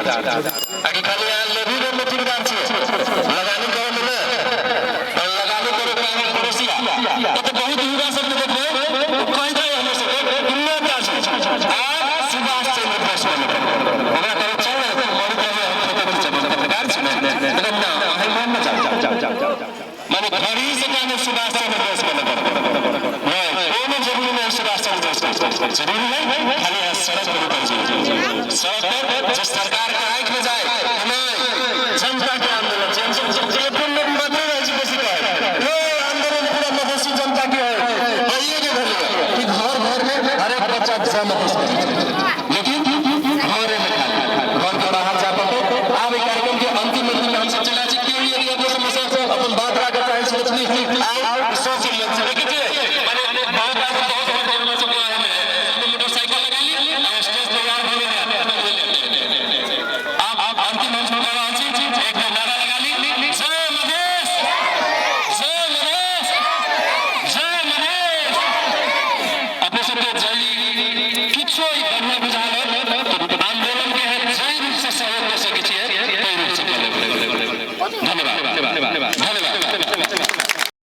आ कि खाली अहाँ लेबी मे ठेकेदार छियै, लगानी करै मे नहि? तऽ लगानी करै के अहाँ पड़ोसिया। तऽ बहुत युवा सबके देखबै, ओ कहि दै हमर सबके कि नेताजी आप सुभाष चंद्र बोस बने। ओकरा कहबै, चल ने, मरैत रहबै, हम फोटो खिचेबै, पत्रकार छी ने। तऽ ना, अहीं मन में जाउ जाउ जाउ जाउ। माने घरही से कहने सुभाष चंद्र बोस बने नहीं, कोनो जरूरी नहीं। सुभाष चंद्र बोस जरूरी नहीं, खाली यहाँ सड़क पर उतर जाइए। सड़क पर जो सरकार के आंख में जाए कि नहीं, जनता के आंदोलन। अपन लोग बदले रहे छै बेसी कहै, ये आंदोलन पूरा मधेसी जनता के है। ये के भेलै कि घर घर में हरेक बच्चा जय मधेसी।